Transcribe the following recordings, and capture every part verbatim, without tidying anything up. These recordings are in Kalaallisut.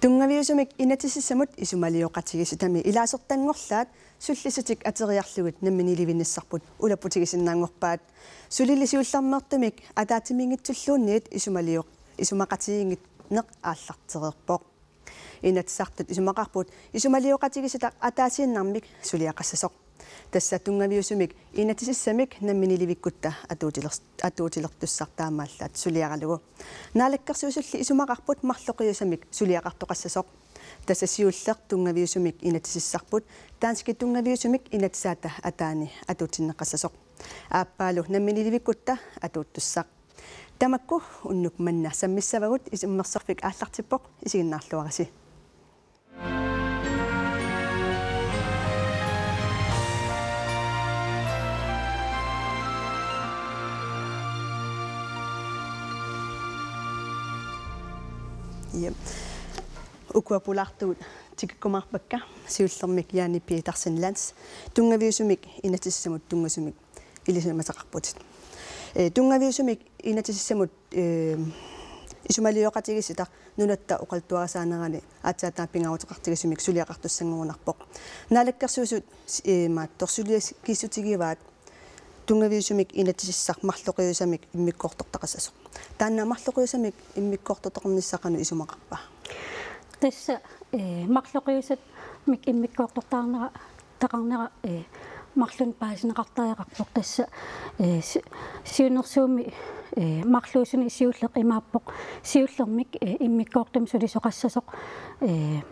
Tunngaviusumik inatsisissamut isumalioqatigiissitami ilaasortanngorlaat sullissutik ateriarlugit namminiilivinnissarput ulapputigisinnaanngorpaat. Sulili siullermeertumik ataatsimiinngitsulluunniit isumalioq-, isumaqatigiinneq aallartereerpoq. Inatsisartut isumaqarput isumalioqatigiissitaq ataasiinnarmik suliaqassasoq. Tassa tunngaviusumik inatsisissamik namminiilivikkutta atuutiler-, atuutilertussaq taamaallaat suliaralugu. Naalakkersuisulli isumaqarput marloqiusamik suliaqartoqassasoq. Tassa siulleq tunngaviusumik inatsisissarput danskit tunngaviusumik inatsisaata ataani atuutsinneqassasoq. Aappaalu namminiilivikkutta atuuttussaq. Tamakku unnuk manna sammissavagut, isummersorfik aallartippoq, isiginnaarluarisi. Jep. Ukua pulaartugut tikikkumaarpakka, siullermik Jane Petersen Lantz, tunngaviusumik inatsisissamut tunngasumik ilisimasaqarputit. Ee, tunngaviusumik inatsisissamut, ee, isumalioqatigiissitaq nunatta oqaluttuarisaanerani aatsaat taama pingaaruteqartigisumik suliaqartussanngorunarpoq. Naalakkersuisut, ee, maattorsulias kiissutigivaat tunngaviusumik inatsisissaq marloqiusamik immikkoortortaqassasoq. Taanna marloqiusamik immikkoortortoqarnissaq qanoq isumaqarpa? Tassa, ee, marloqiusamik immikkoortortaqarnera, taqarnera, ee, marlunnik paasineqartariaqarpoq. Tassa, ee, si-, siunnersuummi, ee, marluusuni siulleq imaappoq siullermik, ee, immikkoortumik sulisoqassasoq, ee,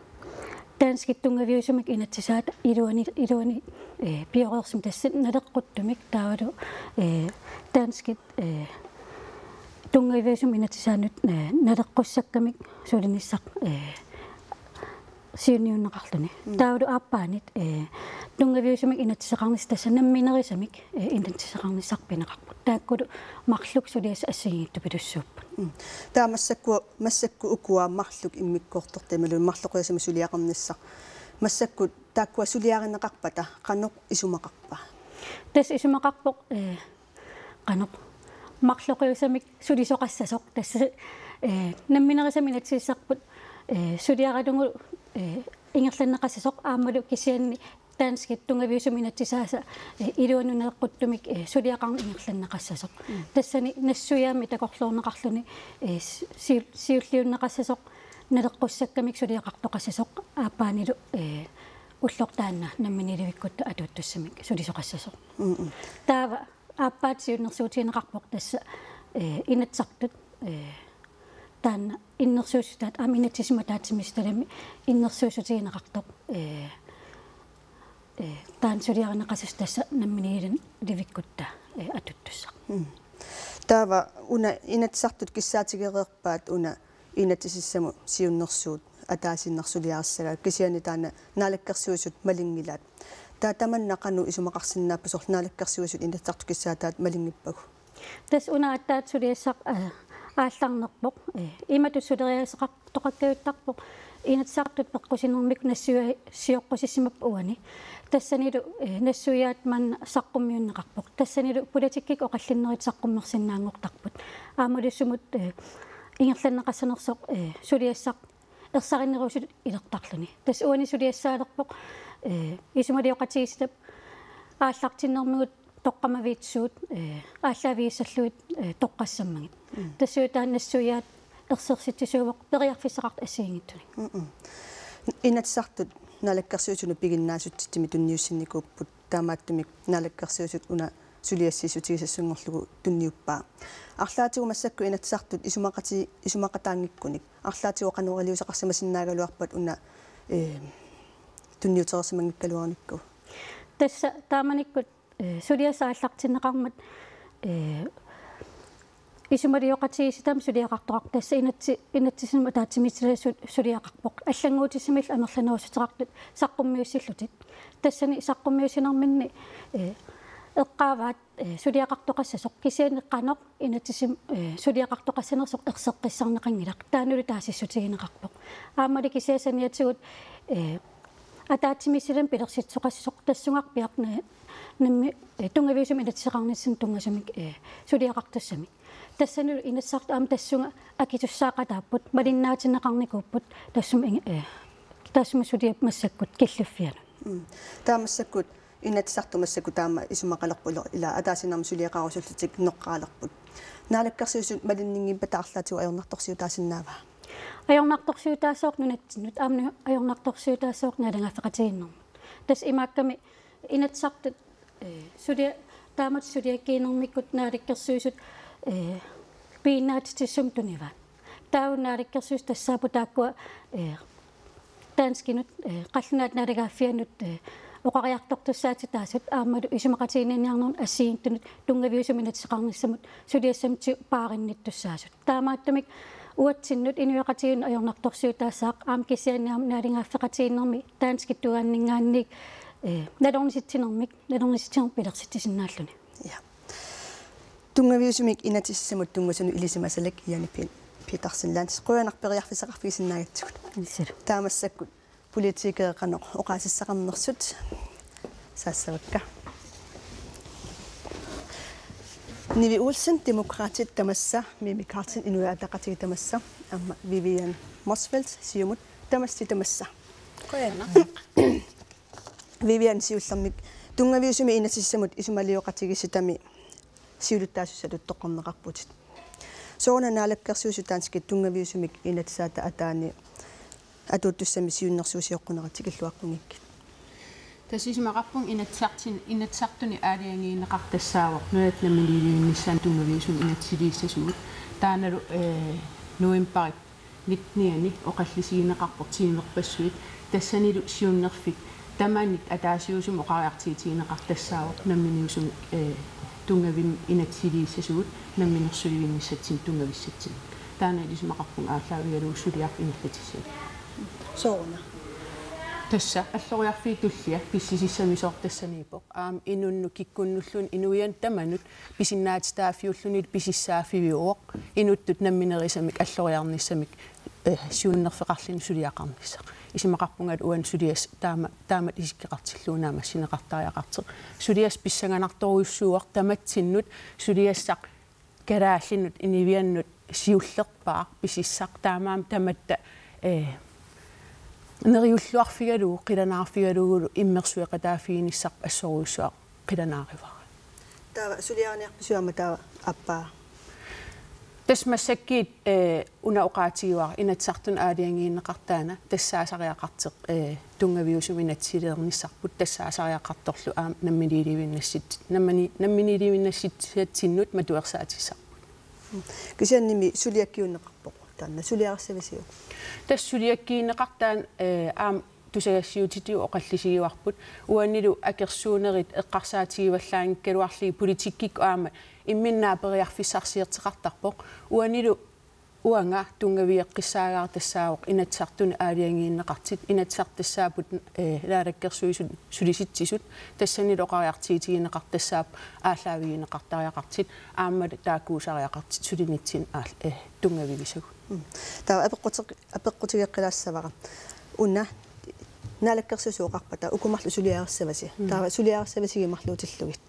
danskit tunngaviusumik inatsisaata iluani, iluani, ee, pioreersumik tassa naleqquttumik taavalu, ee, danskit, ee, tunngaviusumik inatsisaannut, ee, naleqqussakkamik sulinissaq, ee, siunniunneqarluni. Mm. Taavalu aappaanit, ee, tunngaviusumik inatsiseqarnissaq tassa namminerisamik, ee, inatsiseqarnissaq pineqarpoq. Taakkulu marluk suliassat assigiinngitsupilussuupput. Mm. Taava massakkut, massakkut ukua marluk immikkoortortaqartut imaluunniit marloqiusamik suliaqarnissaq. Massakkut taakkua suliarineqarpata qanoq isumaqarpa? Tassa isumaqarpoq, ee, qanoq marloqiusamik sulisoqassasoq. Tassa, ee, namminerisamik inatsisissarput, ee, suliaralugu, ee, ingerlanneqassasoq aammalu kisianni danskit tunngaviusumik inatsisaasa, ee, iluanut naleqquttumik, ee, suliaqarneq ingerlanneqassasoq. Mm. Tassani nassuiaammik takorloorneqarluni, ee, si-, siul-, siulliunneqassasoq naleqqussakkamik suliaqartoqassasoq aappaanilu, ee, ulloq taanna namminiilivikkutta atuuttussamik sulisoqassasoq. Mm, mm. Taava aappaat siunnersuutigineqarpoq tassa, ee, Inatsisartut, ee, taanna innersuussutaat, aamma inatsisimut ataatsimiititaliami innersuussutigineqartoq, ee, ee, taanna suliarineqassasoq tassa namminiilivikkutta, ee, atuuttussaq. Mm. Taava una Inatsisartut kissaatigereerpaat una inatsisissamut siunnersuut ataasiinnaq suliarissagaat, kisianni taanna Naalakkersuisut malinngilaat. Taava tamanna qanoq isumaqarsinnaapput, soorlu Naalakkersuisut Inatsisartut kissaataat malinngippagu? Tassa una aatsaat suliassaq, ee, aallarnerpoq, ee, imatut suleriaaseqartoqakkajuttarpoq, Inatsisartut peqqusinermik nassuiaa-, sioqqusissimapput uani. Tassanilu, ee, nassuiaat maanna saqqummiunneqarpoq. Tassanilu politikkikkut oqallinnerit saqqummersinnaanngortarput. Aammalu sumut, ee, ingerlanneqassanersoq, ee, suliassaq ersarinnerusutut ilertarluni. Tassa uani suliassaalerpoq, ee, isumalioqatigiissitap aallartinnermigut toqqammaviit suut, ee, aallaavigassallugit, ee, toqqassammagit. Mm. Tassuuna taanna nassuiaat ersersitsisuuvoq periarfissaqartut assigiinngitsunik. Mm-mm. Inatsisartut Naalakkersuisunut piginnaassutsimik tunniussinnikuupput, taamaattumik Naalakkersuisut una suliassiissutigisassanngorlugu tunniuppaa. Arlaatigut massakkut Inatsisartut isumaqati-, isumaqataanngikkunik, arlaatigut qanoq iliuuseqarsimasinnaagaluarpat una, ee, tunniutereersimanngikkaluarnikku? Tassa taamanikkut, ee, suliassaq aallartinneqarmat, ee, isumalioqatigiissitami suliaqartoqarpoq, tassa inatsi-, inatsisimut ataatsimiititaliami su-, suliaqarpoq. Allannguutissamillu amerlanerussuteqartut saqqummiussillutik. Tassani saqqummiussinerminni, ee, eqqaavaat, ee, suliaqartoqassasoq, kisianni qanoq inatsisim-, ee, suliaqartoqassanersoq erseqqissarneqanngilaq. Taannalu taasissutigineqarpoq. Aammali kisianni saniatigut, ee, ataatsimiititaliami pilersitsisoqassasoq, tassunga Bjarne Nammi, eh, tunngaviusumik inatsiseqarnissamut tunngasumik, eh, suliaqartussamik. Tassanilu Inatsisartut aamma tassunga akisussaaqataapput, malinnaatinneqarnikuupput, tassuma ing-, eh, tassuma suliap massakkut killiffianut. Mm. Taava massakkut Inatsisartut massakkut taama isumaqalerput, ila ataasiinnarmik suliaqarusullutik noqqaalerput. Naalakkersuisut malinninngimmata arlaatigut ajornartorsiutaasinnaavaa? Ajornartorsiutaasoq nunatsinnut, aamma ajornartorsiutaasoq naalagaaffeqatigiinnermut. Tassa imaakkami Inatsisartut, eh, sulia-, taamatut suliakkiinermikkut Naalakkersuisut, eh, piginnaatitsissumik tunivaat. Taava Naalakkersuisut tassaapput taakkua, eh, danskinut, eh, qallunaatut naalagaaffiannut, eh, oqariartortussaatitaasut aammalu isumaqatiginninniarnermut assigiinngitsunut tunngaviusumik inatsiseqarnissamut suliassamitsigut paarinnittussaasut. Taamaattumik uatsinnut inuiaqatigiinnut ajornartorsiutaassaaq aamma kisianni aamma naalagaaffeqatigiinnermi danskit tungaanninngaanniit, eh, nalornisitsinermik, nalornisitsinermik pilersitsisinnaalluni. Ja. Tunngaviusumik inatsisissamut tunngasunut ilisimasalik Jane Pe-, Petersen Lantz. Qujanaq periarfissaqarfigisinnaagatsigut. Ilisilu. Taava massakkut politikerit qanoq oqaasissaqarnersut saassavakka. Nivi Olsen, Demokraatit, tamassa, Mimi Karlsen, Inuit Ataqatigiit, tamassa, aamma Vivian Motzfeldt, Siumut, tamassi tamassa. Qujanaq. Vivian, siullermik tunngaviusumik inatsisissamut isumalioqatigiissitami siulittaasussatut toqqorneqarputit. Sooruna Naalakkersuisut danskit tunngaviusumik inatsisaata ataani atuuttussamik siunnersuusioqqunerat tikilluaqqunngikkit. Tassa isumaqarpunga Inatsisartun-, Inatsisartuni aalajangiineqartoq tassaavoq nunatta namminiilivinnissamut tunngaviusumik inatsisiliissasugut. Taannalu, eh, novembarip nittenianni oqallisigineqarpoq tiimerpassuit, tassanilu siunnerfik tamanit ataasiusumik oqariartuutigineqartoq tassaavoq namminiusumik, eh, tunngavimmik inatsisiliissasugut namminersulivinnissatsinnut tunngavissatsinnut. Taanna isumaqarpunga aallaavigalugu suliaq ingerlatissagippaa. Sooruna? Tassa alloriarfiit tulliat pissisissamisoortassaniippoq. Aamma inunnut kikkunnulluunniit inuiannut tamanut pisinnaatitaaffiullunilu pisissaaffiuvoq inuttut nammineerisamik alloriarnissamik, eh, siunnerfeqarluni suliaqarnissaq. Isumaqarpunga uani suliassaq taama, taamatut isikkoqartillugu naammassineqartariaqartoq. Suliassaq pissanganartorujussuuvoq tamatsinnut, suliassaq kalaallinut inuiannut siullerpaaq pisissaq, taamaammat tamatta, eh, neriulluarfigalugu, qilanaarfigalugulu immersueqataaffiginissarput assorujussuaq qilanaarivara. Taava suliariniarpisiuk aamma taava aappaa? Tassa massakkut, eh, una oqaatigivara Inatsisartuni aalajangiineqartoq taanna tassaasariaqartoq, eh, tunngaviusumik inatsisiliornissarput tassaasariaqartorlu aamma namminiilivinnassat-, nammini-, namminiilivinnassatsinninnut matuersaatissarput. Kisiannimi suliakkiunneqarpoq. Taanna suliarissavisiuk? Tassa suliakkiunneqartoq taanna, eh, aamma tusagassiuutitigut oqallisigivarput. Uanilu akersuunerit eqqarsaatigivallaanngikkaluarlugit politikkikkut aamma imminut periarfissarsiorteqartarpoq. Uanilu uanga tunngavigeqqissaagara tassaavoq Inatsisartuni aalajangiineqartut, Inatsisartut tassaapput, eh, Naalakkersuisut sulisitsisut, tassanilu oqariartuutigineqartoq tassaapput aallaavigineqartariaqartut, aammalu taakkuusariaqartut sulinitsinni aal-, eh, tunngavigisagut. Mm. Taava apeqquteq-, apeqqutigeqqilaassavara. Una, Naalakkersuisut oqarpata uku marluk suliarissavasi. Mm. Taava suliarissavasi marluutillugit?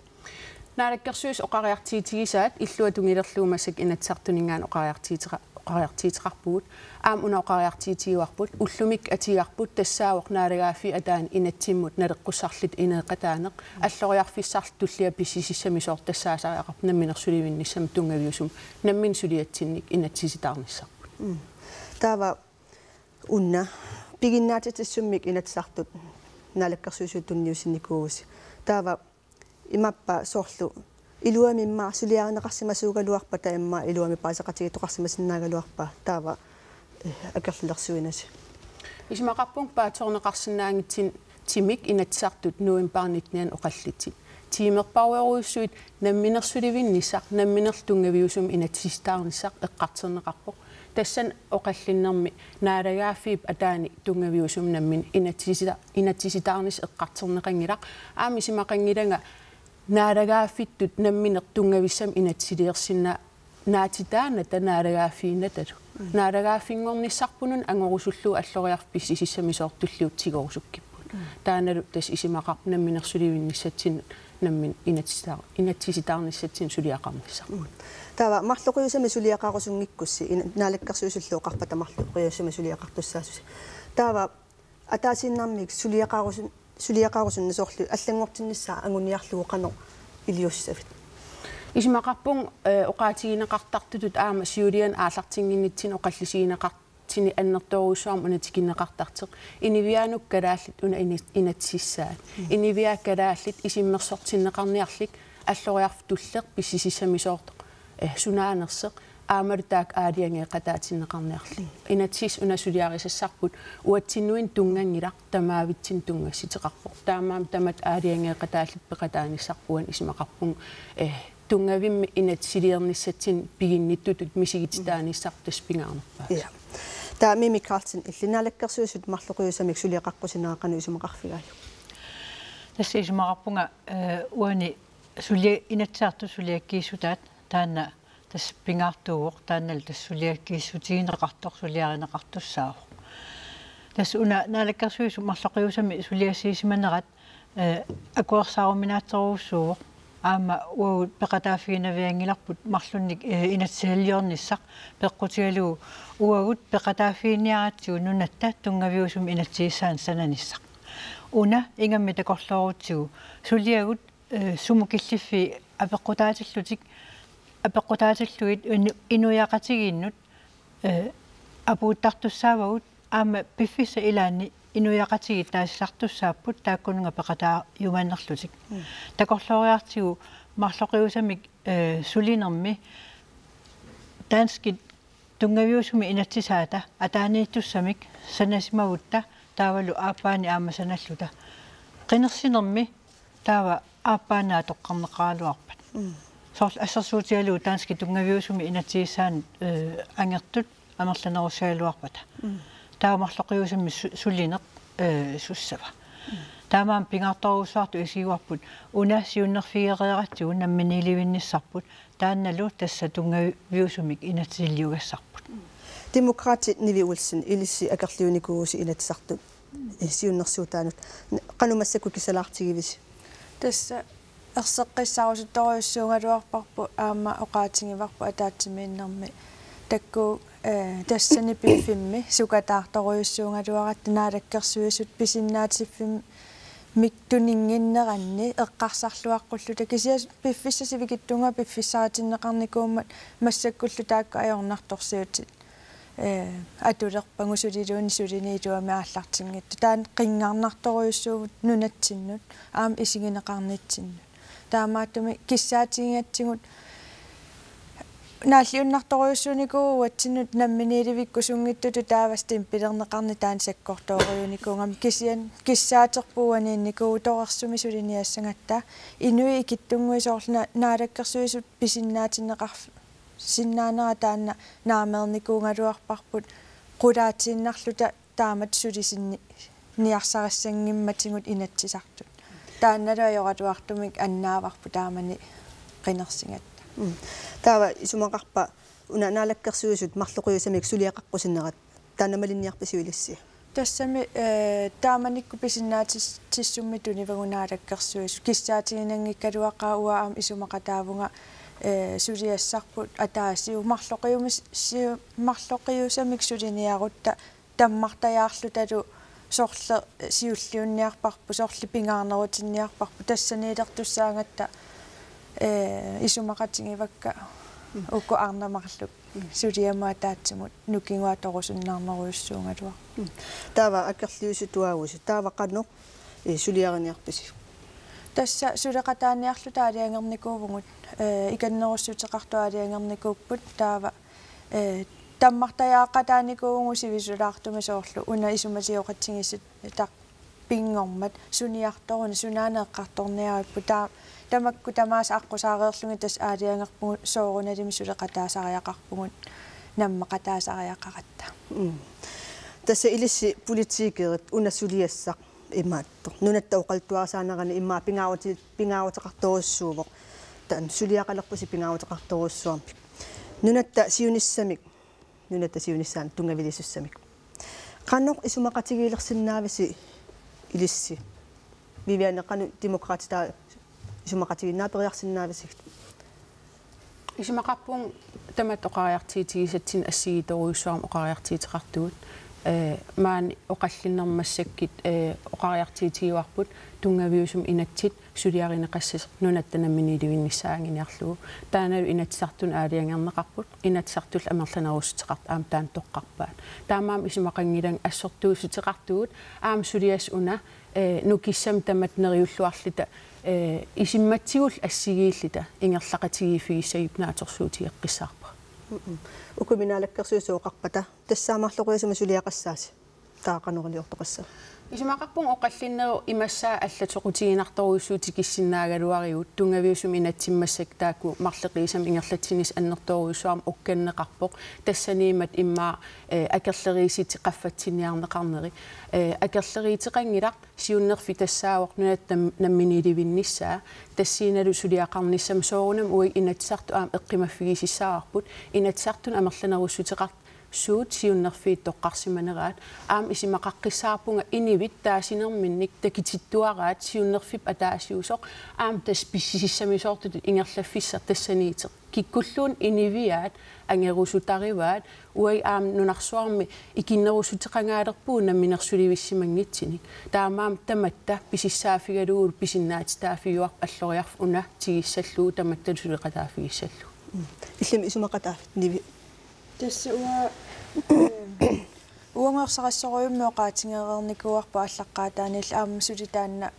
Naalakkersuisut oqariartuutigisaat illuatungilerlugu massakkut Inatsisartuninngaanniit oqariartuutera-, oqariartuuteqarpugut. Aamma una oqariartuutigivarput, ullumikkut atugarput tassaavoq naalagaaffiup ataani inatsimmut naleqqussarluta ineeqataaneq, alloriarfissarlu tullia pissisissamisoortoq tassaasariaqarpoq namminersulivinnissamut tunngaviusumik nammineq suliatsinnik inatsisitaarnissarput. Mm. Taava una piginnaatitsissummik Inatsisartut Naalakkersuisut tunniussinikuuvusi. Taava imaappa soorlu iluamik immaqa suliarineqarsimasuugaluarpata immaqa iluamik paaseqatigiittoqarsimasinnaagaluarpa taava, eh, akerlilersuinasi? Isumaqarpunga paatsoorneqarsinnaanngitsunik timik Inatsisartut novembarip nittenianni oqallitsit. Tiimerparujorujussuit namminersulivinnissaq, namminerlu tunngaviusumik inatsisitaarnissaq eqqartorneqarpoq. Tassani oqallinnermi naalagaaffiup ataani tunngaviusumik nammineq inatsisita-, inatsisitaarnissaq eqqartorneqanngilaq. Aamma isumaqanngilanga naalagaaffittut nammineq tunngavissamik inatsisiliorsinnaatitaanata naalagaaffiinnatalu. Mm. Naalagaaffinngornissarput una angorusullugu alloriarfik pissisissamisoortoq tulliuttoq tigorusukkipput. Taannalu tassa isumaqarpoq namminersulivinnissatsinnut nammineq inatsisita-, inatsisitaarnissatsinnut suliaqarnissaq. Taava marloqiusamik suliaqarusunngikkussi ina-, Naalakkersuisullu oqarpata marloqiusamik suliaqartussaassusi. Taava ataasiinnarmik suliaqarusun-, suliaqarusunneq soorlu allanngortinnissaa anguniarlugu qanoq iliussavit? Isumaqarpunga, eh, oqaatigineqartartutut aamma siuliani aallartinnginnitsinnut oqallisigineqartutut annertoorujussuarmik una tikinneqartartoq. Inuiaannut kalaallit una ina-, inatsisissaat. Inuiaat kalaallit isummersortinneqarniarlik alloriarfik tulleq pissisissamisoortoq, eh, sunaanersoq aammalu taakku aalajangeeqataatinneqarniarlik. Inatsisissaq una suliarisassarput uatsinnuinnaq tunnganngilaq, tamaavitsinnik tunngassuteqarpoq. Taamaammat tamatta aalajangeeqataalluta peqataanissarput uani isumaqarpunga, eh, tunngavimmi inatsisiliornissatsinnut piginnittutut misigititaanissarput tassa pingaarnerpaavoq. Ja. Taava Mimi Karlsen, illit Naalakkersuisut marloqiusamik suliaqaqqusinera qanoq isumaqarfigaajuk? Tassa isumaqarpunga, eh, uani suli-, Inatsisartut suliakkiissutaat taanna tassa pingaartuuvoq, taannalu tassa suliakkiissutigineqartoq suliarineqartussaavoq. Tassa una Naalakkersuisut marloqiusamik suliassiisimanerat, eh, akuersaaruminaatsorujussuuvoq. Aamma uagut peqataaffiginavianngilarput marlunnik, eh, inatsisiliornissaq peqqutigalugu uagut peqataaffiginiaratsigu nunatta tunngaviusumik inatsisissaanut sananissaq. Una ingammik takorloorutsigu suliagut, eh, sumut killiffiit apeqqutaatillutik, apeqqutaatillugit inu-, inuiaqatigiinnut, eh, apuuttartussaavagut aamma piffissap ilaani inuiaqatigiit taasisartussaapput taakkununnga peqataajumanerlutik. Mm. Takorlooriartigu marloqiusamik, eh, sulinermi danskit tunngaviusumik inatsisaata ataaniittussamik sanasimagutta taavalu aappaani aamma sanalluta. Qinersinermi taava aappaannaat toqqarneqaraluarpat. Mm. Soorlu assersuutigalugu danskit tunngaviusumik inatsisissaannut, eh, angertut amerlanerussagaluarpata. Mm. Taava marloqiusamik su-, sulineq, eh, sussava. Mm. Taamaammat pingaartorujussuartut isigivarput una siunnerfigereeratsigu namminiilivinnissarput taannalu tassa tunngaviusumik inatsisiliugassarput. Demokraatit Nivi Olsen, ilissi akerliunikuuvusi Inatsisartut siunnersuutaanut. Qanoq massakkut kissalaartigivisi? Tassa erseqqissarusuttorujussuugaluarparput aamma oqaatigivarput ataatsimiinnermi. Taakku, eh, tassani piffimmi sukataartorujussuugaluaratta Naalakkersuisut pisinnaatiffimmi mik tuninnginneranni eqqarsarluaqqulluta kisianni piffissaq sivikitsunnguaq piffissaatinneqarnikuummat massakkullu taakku ajornartorsiutit, eh, atulerpagut suliluunniit suliniit iluamik aallartinngitsut. Taanna qinngarnartorujussuuvoq nunatsinnut aamma isigineqarnitsinnut. Taamaattumik kissaatigigatsigut naalliunnartorujussuunikuuvugut uatsinnut namminiilivikkusunngitsutut taava stempelerneqarneq taanna sakkortoorujunikuugami kisianni kissaaterput uaniinnikuuvoq torersumik suliniassagatta inuit ikittunnguit soorlu na-, Naalakkersuisut pisinnaatinneqarf-, sinnaanera taanna naameernikuugaluarparput qulaatiinnarluta taamatut sulisinni-, niarsarissanngimmatitut Inatsisartut. Taannalu ajoraluartumik annaavarput taamani qinersigatta. Mm. Taava isumaqarpa una Naalakkersuisut marloqiusamik suliaqaqqusinerat taanna malinniarpisiuk ilissi? Tassami, eh, taamanikkut pisinnaatis-, -tissummik tunivagut Naalakkersuisut. Kissaatiginanngikkaluaqaaq uanga aamma isumaqataavunga, eh, suliassarput ataasiuvoq marloqiumis-, siu-, marloqiusamik suliniarutta tammartajaarlutalu sorleq siulliunniarparput, sorleq pingaarnerutinniarparput, tassaniilertussaagatta, eh, isumaqatigivakka uku arnamarluk suliamut ataatsimut nukinguatorusunnaarnerujussuugaluarpoq. Taava akerliusituaavusi, taava qanoq, eh, suliariniarpisi? Tassa suleqataaniarluta aalajangernikuuvugut, eh, ikinnerussuteqartut aalajangernikuupput, taava eh, tammartajaaqataanikuuvugut sivisulaartumik soorlu una isumasioqatigiissutaqarfik pinngormat suniartoruna sunaana eqqartorniarippu taa-, tamakku tamaasa aqqusaareerlugit tassa aalajangerpugut soorunalimi suleqataasariaqarpugut nammaqataasariaqaratta. Mm. Tassa ilissi politikerit una suliassaq imaattoq. Nunatta oqaluttuarisaanerani immaqa pingaaruti-, pingaaruteqartorujussuuvoq. Taanna suliaqalerpusi pingaaruteqartorujussuarmik. Nunatta siunissamik, nunatta siunissaanut tunngavilersussaanik. Qanoq isumaqatigiilersinnaavisi ilissi. Viviane, qanoq Demokraatit taava isumaqatigiinnaat periarsinnaavisigit? Isumaqarpunga tamatta oqariartuutigisatsinnik assigiittorujussuarmik oqariartuuteqartugut. Ee, maani oqallinneq massakkut, ee, oqariartuutigaarput tunngaviusumik inatsit suliarineqassasoq nunatta namminiilivinnissaannginiarlugu. Taannalu Inatsisartuni aalajangerneqarput, Inatsisartullu amerlanerussuteqartut aamma taanna toqqarpaat. Taamaammat isumaqanngilanga assortuussuteqartugut aamma suliassat una, ee, nukissamik tamatta neriulluarluta, ee, isummatsigullu assigiilluta ingerlaqatigiiffigissagipput naatsorsuutigeqqissaarpara. Mm-mm. Ukumi Naalakkersuisut oqarpata tassaammarloqiasama suliaqassaasi. Taava qanoq iliortoqassaviuk? Isumaqarpunga oqallinnerup imassaa allat soqutiginartorujussuuvoq tikissinnaagaluarigut, tunngaviusumik inatsit massakkut taakku marloqiusamik ingerlatsinissaat annertoorujussuarmik okkanneqarpoq. Tassaniimmat immaqa, ee, akerleriissutit qaffatsinniarneqarneri. Ee, akerleriuteqanngilaq, siunnerfik tassaavoq nunatta nam-, namminiilivinnissaa. Tassanilu suliaqarnissamut soorunami uagut Inatsisartut aamma eqqumaffigisassavarput. Inatsisartuni amerlanerussuteqar- suut siunnerfiit toqqarsimaneraat, aamma isumaqaqqissaarpunga inuit taasinerminnik takutittuaraat siunnerfik ataasiusoq, aamma tassa pissusissamisoortutut ingerlaffissaq tassaniittoq. Kikkulluunniit inuiaat angerusutarivaat, uagut aamma nunarsuarmi ikinnerussuteqangaalerpugut namminersulivissimanngitsunik. Taamaammat tamatta pisussaaffigalugu pisinnaatitaaffigaarput alloriarfik una tigussallugu tamatta suleqataaffigissallugu. Mm. Illimmi isumaqataaffiit Nivi? Tassa uanga, uanga ersarissarujussuarmik oqaatigereernikuuarput aallaqqaataaniilli aamma suli taanna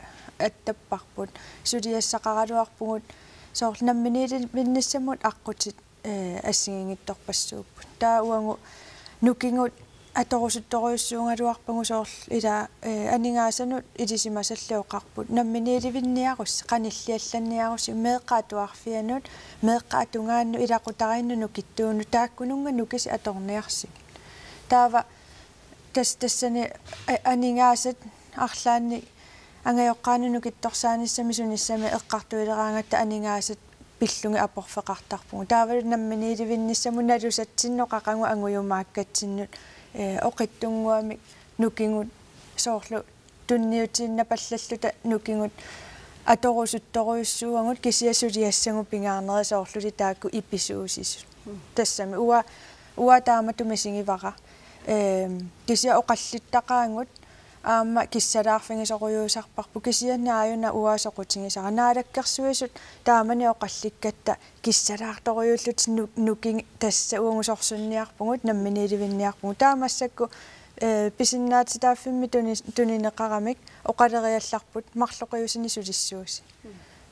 attapparput. Suliassaqaraluarpugut soorlu namminiilivinnissamut aqqutit, ee, assigiinngitsorpassuupput. Taava uagut nukigut atorusuttorujussuugaluarpagut soorlu ila, ee, aningaasanut ilisimasalli oqarput: Namminiilivinniarussi, qanilliallanniarussi, meeqqat atuarfiannut, meeqqat tungaannut, ilaqutariinnut nukittuunut, taakkununnga nukisut atorniarsigit. Taava tas-, tassani a-, aningaasat arlaannik angajoqqaanut nukittorsaanissamik sunissami eqqartuileraangatta aningaasat pillugit aporfeqartarpugut. Taavalu namminiilivinnissamut nalusatsinnut qaqagu angujumaakkatsinnut, ee, oqitsunnguamik nukigut soorlu tunniutiinnapallalluta nukigut atorusuttorujussuuagut kisianni suliassagut pingaarnerit soorluli taakku ipisuusisut. Tassami uanga, uanga taamatut misigivara. Ehm, kisianni oqallittaqaagut aamma kissalaarfigisorujuusarparput, kisianni aajuna uanga soqutigisara. Naalakkersuisut taamani oqallikkatta kissalaartorujuullutik nu-, nukigut, tassa uagut sorsunniarpugut, namminiilivinniarpugut. Taava massakkut, eh, pisinnaatitaaffimmi tuni-, tunineqaramik oqaleriallarput marloqiusanik sulissuusi.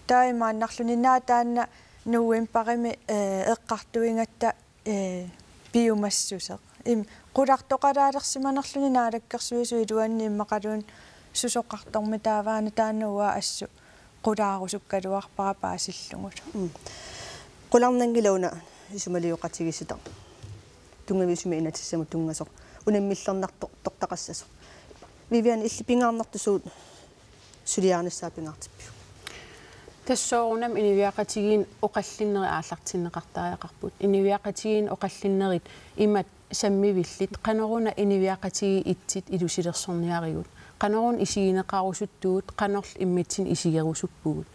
Taava imaannarluni una taanna novembarimi, eh, eqqartuigatta, eh, piumassuseq. Im, qulartoqalaalersimanerluni Naalakkersuisut iluanni immaqaluunniit susoqartormi, taavaana taanna uanga assut qulaarusukkaluarpara paasillugulu. Mm. Qularnanngilaq una isumalioqatigiissitaq tunngaviusumik inatsissamut tunngasoq, unammillernartortaqassasoq. Viviane, illit pingaarnertut suut suliarinissaat pingaartippiuk? Tassa soorunami inuiaqatigiinni oqallinnerit aallartinneqartariaqarput. Inuiaqatigiinni oqallinnerit imatut sammivillit, qanoruna inuiaqatigiit itsit ilusilersorniarigut, qanoruna isigineqarusuttugut, qanorlu immitsinnut isigerusuppugut.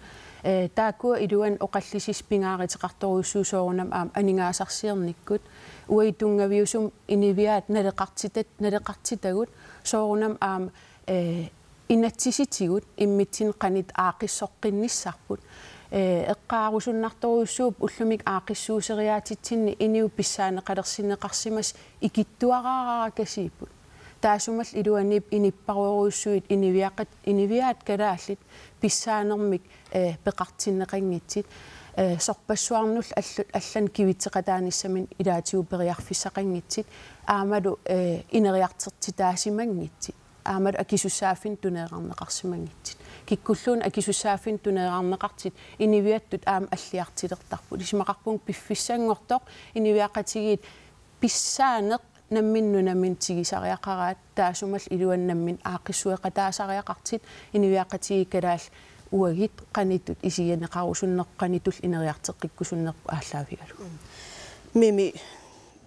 Ee, taakkua iluanni oqallisissut pingaaruteqartorujussuuvoq soorunami aamma aningaasarsiornikkut, uagut tunngaviusumik inuiaat naleqartitat-, naleqartitagut, soorunami aamma, ee, inatsisitigut immitsinnut qanoq aaqqissoqqinnissarput. Ee, eqqaarusunnartorujussuuvoq ullumikkut aaqqissuuseriaatitsinni inuit pissaaneqalersinneqarsimasut ikittuaraarakasiipput. Taassumalu iluaniippoq inuppassuarujussuit inuiaqat-, inuiaat kalaallit pissaanermik, ee, peqartinneqanngitsut. Ee, sorpassuarnullu allu-, allanut kivitseqataanissaminut ilaatigut periarfissaqanngitsut. Aammalu, ee, ineriartortitaasimanngitsut. Aammalu akisussaaffinnut tuneerarneqarsimanngitsut. Kikkulluunniit akisussaaffinnut tuneerarneqartut inuiattut aamma alliartulertarput. Isumaqarpunga piffissanngortoq inuiaqatigiit pissaaneq nammineq nunaminnut tigusariaqaraat, taassumalu iluanni nammineq aaqqissueqataasariaqartut, inuiaqatigiit kalaallit uagut qanoq ittut isigineqarusunneq, qanoq ittullu ineriartoqqikkusunnerput aallaavigalugu. Mimi,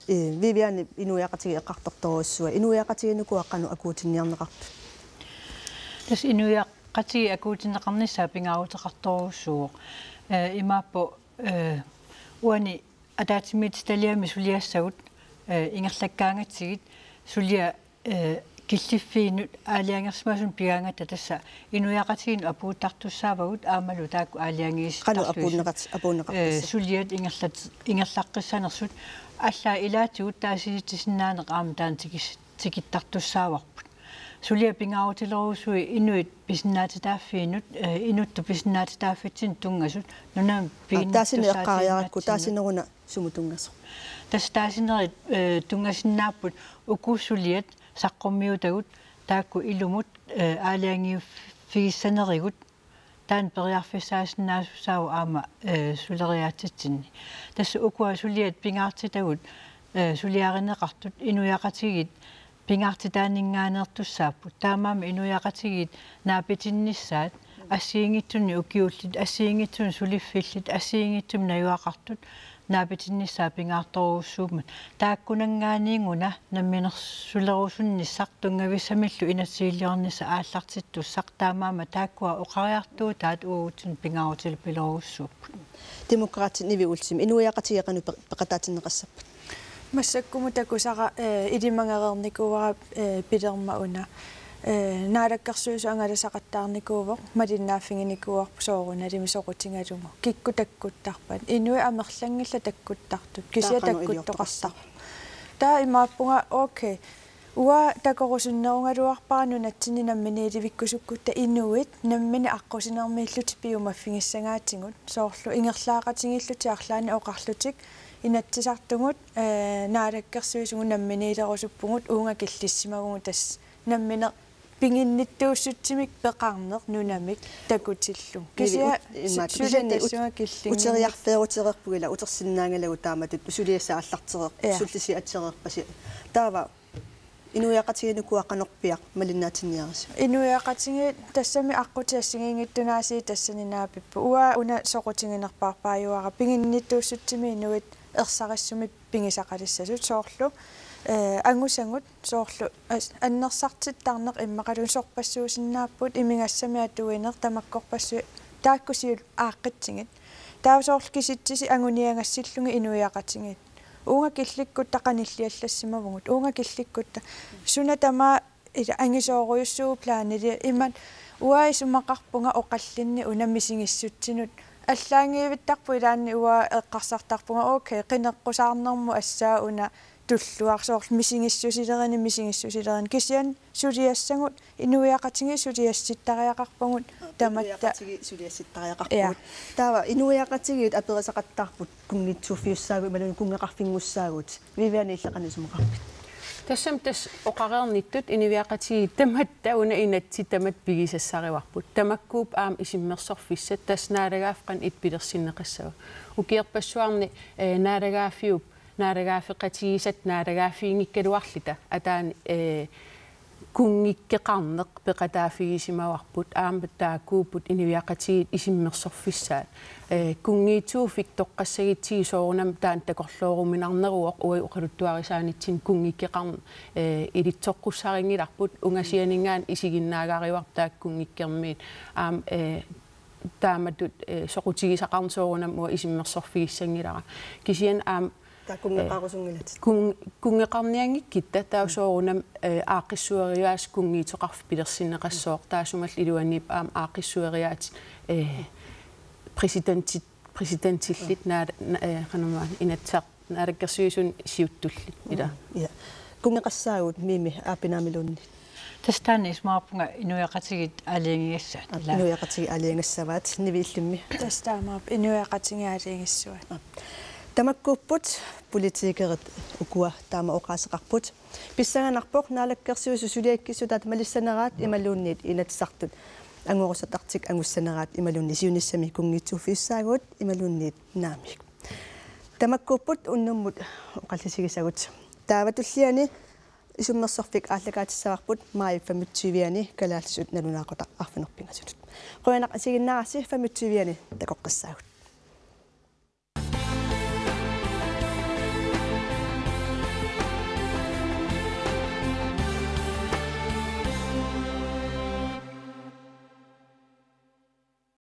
ee, Viviane, inuiaqatigiit eqqartortorujussuaq, inuiaqatigiinni ukua qanoq akuutinniarneqarput? Tassa inuiaqatigiit akuutinneqarnissaat pingaaruteqartorujussuuvoq. Eh, imaappoq, eh, uani ataatsimiititaliami suliassagut, eh, ingerlakkaangatsigit suliat, eh, killiffiinut aalajangersimasunut pigaangatta tassa inuiaqatigiinnut apuuttartussaavagut aammalu taakku aalajangiisittarluisut. Qanoq apuunneqat-, apuunneqartassa? Eh, suliat ingerlat-, ingerlaqqissanersut allaat ilaatigut taasisitsisinnaaneq aamma taanna tikis-, tikittartussaavarput. Suliat pingaarutilerujussuit inuit pisinnaatitaaffiinut, eh, inuttut pisinnaatitaaffitsinnut tunngasut, nunami piginnittussaatinnaatsinni. Aa, taasineq eqqaariarakku, taasineruna sumut tunngasoq? Tassa taasinerit, eh, tunngasinnaapput uku suliat saqqummiutagut taakku ilumut, eh, aalajangiiffigissanerigut, taanna periarfissaasinnaasussaavoq aamma, eh, suleriaatsitsinni. Tassa ukua suliat pingaartitagut, eh, suliarineqartut inuiaqatigiit pingaartitaaninngaanneertussaapput. Taamaammat inuiaqatigiit naapitinnissaat assigiinngitsunik ukiullit, assigiinngitsunik suliffillit, assigiinngitsumik najugaqartut naapitinnissaat pingaartorujussuummat. Taakkunanngaanniit una namminersulerusunnissaq tunngavissamillu inatsisiliornissaq aallartittussaq, taamaammat taakkua oqariartuutaat uagutsinnut pingaarutilerpilerujussuupput. Demokraatit Nivi Olsen, inuiaqatigiit qanoq pe-, peqataatinneqassappat? Massakkumut takusara, eh, ilimagereernikuuara, eh, pilerma una. Eh, Naalakkersuisut angalasaqattaarnikuuvoq, malinnaaffiginikuuarput soorunalimi soqutigalugu. Kikkut takkuttarpat? Inuit amerlanngillat takkuttartut. Kisianni taava qanoq takkuttoqartarput iliortoqassaaq? Taava imaappunga, okay. Uanga takorusunnerugaluarpara nunatsinni namminiilivikkusukkutta inuit namminneq aqqusinermiillutik piumaffigissagaatigut. Soorlu ingerlaaqatigiillutik arlaannik oqarlutik: Inatsisartugut, eh, Naalakkersuisugut namminiilerusuppugut, uunga killissimavugut tassa. Nammineq piginnittuussutsimik peqarneq nunamik takutillugu. Nivi, kisianni ut-, immaqa, su-, suli kisianni ut-, tassunga killinnginnik uteriarfeerutereerput ilaa, utersinnaanngilagut taamatut suliassat aallartereerput, ja, sullisiat atereerpasi. Taava inuiaqatigiinnut ukua qanorpiaq malinnaatinniarisut? Inuiaqatigiit tassami aqqutit assigiinngitsunik aasiit tassani naapipput. Uanga una soqutiginerpaarpaajuara piginnittuussutsimik inuit ersarissumik pigisaqalissasut soorlu, eh, angusagut soorlu as-, annersartittarneq immaqaluunniit sorpassuusinnaapput, imigassamik atuineq, tamakkorpassuit taakku siulleq aaqqitsigit. Taava soorlu kisitsisit anguniagassillugit inuiaqatigiit. Uunga killikkutta qanilliallassimavugut. Uunga killikkutta. Suna tamaat ila angisoorujussuuvoq planili imaat uanga isumaqarpunga oqallinneq una misigissutsinut. Allaanngivittarpoq ilaanni uanga eqqarsartarpunga, okay, qineqqusaarnermut assaat una tulluarsoorl misigissusilerineq, misigissusilerineq. Kisianni suliassagut, inuiaqatigiit suliassittariaqarpagut tamatta. Inuiaqatigiit suliassittariaqarpagut. Ja. Taava inuiaqatigiit aperisaqattaarput kunngiitsuuffiussaagut imaluunniit kunngeqarfinngussaagut. Viviane, illit qanoq isumaqarpit? Tassami tassa oqareernittut inuiaqatigiit tamatta una inatsit tamatta pigisassarivarput. Tamakkuupput aamma isummersorfissat, tassa naalagaaffik qanoq pilersinneqassava. Ukiorpassuarni, eh, naalagaaffiup, naalagaaffeqatigiissat naalagaaffiginngikkaluarluta ataani, eh, kunngikkeqarneq peqataaffigisimavarput, aamma taakkuupput inuiaqatigiit isummersorfissaat. Eh, kunngiitsuuffik toqqassagutsigit soorunami taanna takorlooruminarneruvoq uagut oqaluttuarisaanitsinni kunngikkeqarneq, eh, ilitsoqqussarinngilarput, ungasianinngaanniit isiginnaagarivarput taakku kunngikkermiit. Aamma, eh, taamatut, eh, soqutigisaqarneq soorunami uanga isummersorfigissanngilara. Kisianni aamma Taava kunngeqarusunngilatit? Kun-, kunngeqarnianngikkutta taava soorunami, eh, aaqqissueriaaseq kunngiitsoqarfik pilersinneqassooq, taassumalu iluaniippoq aamma aaqqissueriaatsit, eh, præsidentit, præsidentillit, naa-, na-, eh, qanormaa, Inatsisartut Naalakkersuisuni siuttullit, ila. Mm, ja. Kunngeqassaagut Mimi Aappi Naamiluunniit? Tassa taanna isumaqarpunga inuiaqatigiit aalajangigassaat. Aap, ila. Inuiaqatigiit aalajagassavaat, Nivi, illimmi? Tassa taamaappoq inuiaqatigiit aalajangissavat. Aap. Tamakkuupput politikerit ukua taama oqaaseqarput. Pissanganarpoq Naalakkersuisut suliakkissutaat malissaneraat imaluunniit Inatsisartut angorusartartik angussaneraat imaluunniit siunissami kunngiitsuuffiussaagut imaluunniit naamik. Tamakkuupput unnummut oqallisigisagut. Taava tulliani isummersorfik aallakaatissavarput maajip femogtyve-ani kalaallisut nalunaaqutaq arfineq-pingasunut. Qujanaq isiginnaarassi, femogtyve-ani takoqqissaagut.